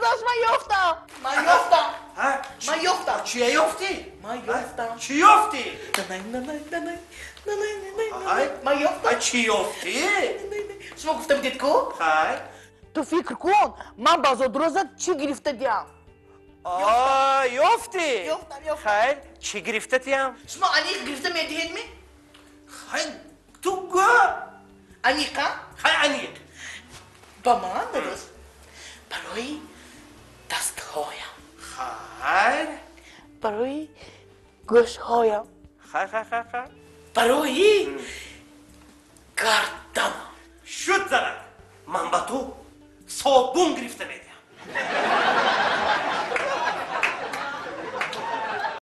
Додаш, ман ёфтам. Ман ёфтам. Ман ёфтам. Чия ёфтӣ? Ман ёфтам. Чӣ ёфтӣ? Ман ёфтам. Чӣ ёфтӣ? Шумо гуфта будед ку? Хай. Ту фикр кун, ман ба зодрӯзат чӣ гирифта диҳам? Ёфтӣ? Ёфтам, ёфтам. Хайр, чӣ гирифта диҳам? Шумо аниқ гирифта медиҳед ми? Хай, ту гӯ. Аниқа? Хай, аниқ. Ба ман, додаш, барои дастҳоям. Хайр. Барои гӯшҳоям. Хай, хай, хай, хай. Барои гарданам. Шуд, занак, ман ба ту собун гирифта медиҳам.